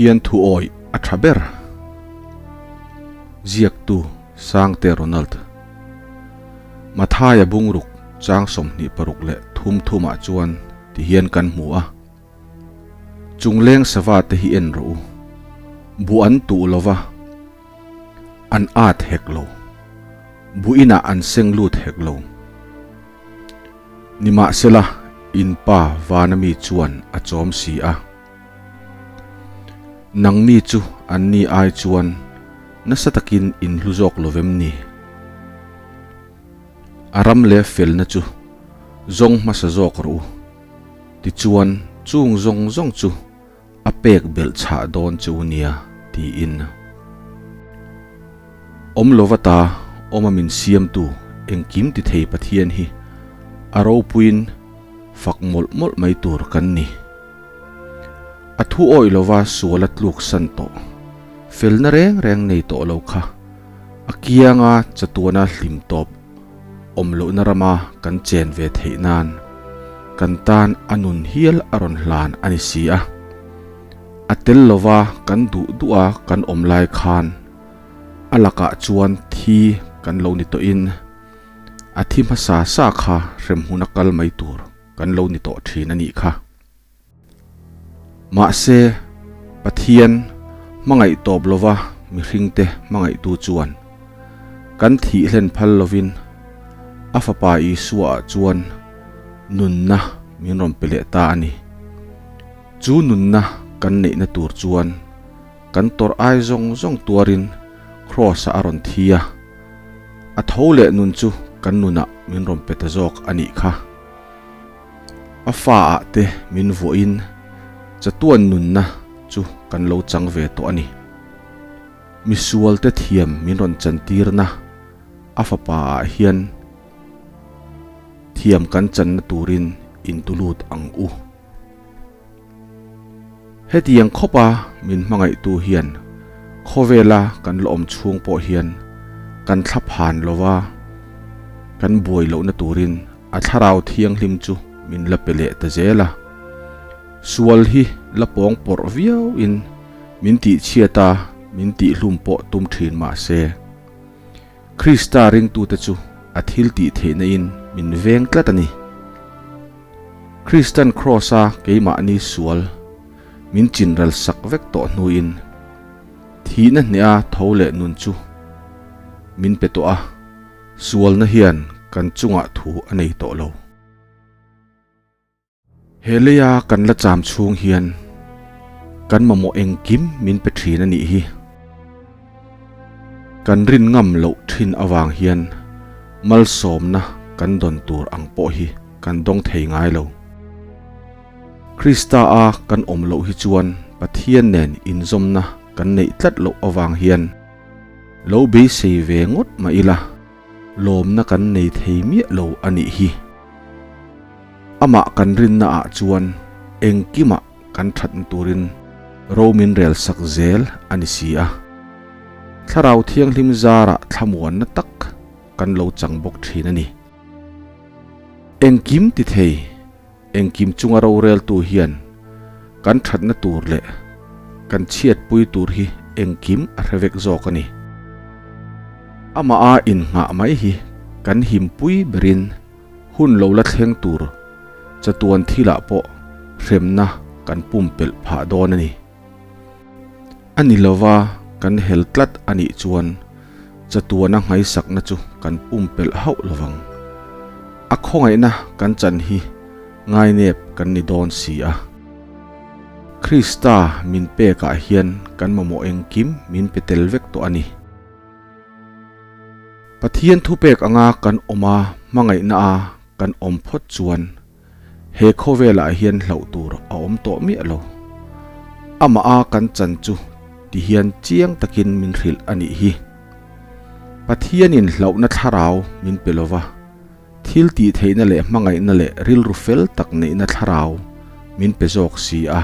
Pathian thu awih a tha ber. Ziaktu Sangte Ronald. Mathaia bungruk chang 26 leh thum thumah chuan ti hian kan hmu a. Chungleng sava te hi en rawh u. Bu an tuh lova, an at hek lo. Bu inah an seng lut hek lo. Nimahsela, in Pa vana mi chuan a chawm si a. Nangni chu anni ai chuan nasa takin in hlu zawk lo vem ni? A ram leh felna chu zawng hmasa zawk rawh u. Tichuan, chung zawng zawng chu a pek belh chhah dawn che u nia, tiin. Awm lova ta awma min siamtu engkim ti thei Pathian hi a ropuiin fak mawlh mawlh mai tur kan ni. A thu awih lova sual a tluk san tawh, felna reng reng nei tawh lo kha a kianga chatuana hlim tawp awm lohna rama kan chen ve theih nan kan tan a nun hial a rawn hlan a ni si a. A tel lova kan duh duh a kan awm lai khan a lakah chuan thi kan lo ni tawhin a thi hmasa sa kha hremhmun a kal mai tur kan lo ni tawh thin a nih kha. Mahse, Pathian hmangaih tawp lova mihringte hmangaihtu chuan kan thih hlen phal lovin a Fapa Isua-ah chuan nunna min rawn pe leh ta a ni. Chu nunna kan neihna tur chuan kan tawrh ai zawng zawng tuarin Kraws-ah a rawn thi a, a tho leh nun chu kan nunah min rawn pe ta zawk a nih kha. A fa ah te min vuahin chatuan nunna chu kan lo chang ve tawh a ni. Misual te thiam min rawn chantirna a fapa ah hian thiam kan channa turin intulut ang u. Hetiang khawpa min hmangaihtu hian khawvela kan la awm chhung pawh hian kan thla phan lova kan buai lohna turin a thlarau thianghlim chu min la pe leh ta zel a. Sual hi la pawng pawrh viau in min tihchhiat a, min tihhlum pawh tum thin mah se, Krista ringtute chu a thil tih theihna in min veng tlat a ni. Kristan Kraws-a keimahni sual min chinral sak vek tawh hnuin thihna hneha tho leh nun chu min pe tawh a, sualna hian kan chungah thu a nei tawh lo. He leia kan la cham chhung hian kan mamawh engkim min pe thin a nih hi. Kan rin ngam loh thin avang hian malsawmna kan dawn tur ang pawh hi kan dawng thei ngai lo. Krista a kan awm loh hi chuan Pathian nen inzawmna kan neih tlat loh avang hian lo beisei ve ngawt mah ila, Lawmna kan nei thei miah lo a nih hi. Amah kan rinna ah chuan engkimah kan thatna turin ro min rel sak zel a ni si a. Thlarau Thianghlim zarah thlamuanna tak kan lo chang bawk thin a ni. Engkim ti thei, engkim chunga roreltu hian kan thatna tur leh kan chhiatpui tur hi engkim a hre vek zawk a ni. Amah a innghah mai hi kan himpui berin hun lo la thleng tur chatuan thilah pawh hremna kan pumpelh phah dawn a ni. A ni lova kan hel tlat a nih chuan chatuana nghaisakna chu kan pumpelh hauh lovang. A khawngaihna kan chan hi ngainep kan ni dawn si a. Krista min pekah hian kan mamawh engkim min pe tel vek tawh a ni. Pathian thupek anga kan awm a, hmangaihna a kan awm phawt chuan He khawvelah hian hlauh tur a awm tawh miah lo. Amah a kan chan chu ti hian chiang takin min hrilh a nih hi. Pathianin hlauhna thlarau min pe lo va, thil tih theihna leh hmangaihna leh rilru fel tak neihna thlarau min pe zawk si a.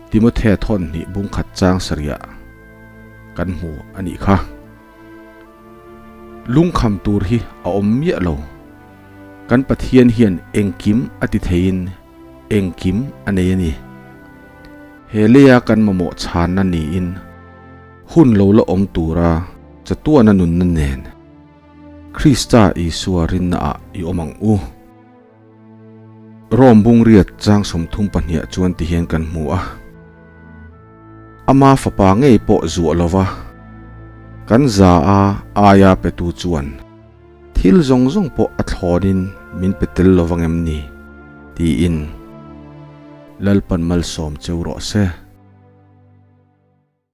Timothea thawn hnih bungkhat chang sarih kan hmu a nih kha. Lungkham tur hi a awm miah lo. Kan Pathian hian engkim a ti theiin engkim a nei a ni. He leia kan mamawh chhanna niin hun lo la awm tura chatuana nunna nen Krista Isua rinnaah i awm ang u. Rom bungriat chang 32ah chuan ti hian kan hmu a, Ama fapa ngei pawh zuah lova kan za a aia petu chuan thil zawng zawng pawh a thlawnin min pe tel lovang em ni? tiin Lalpan malsawm cheu rawh se.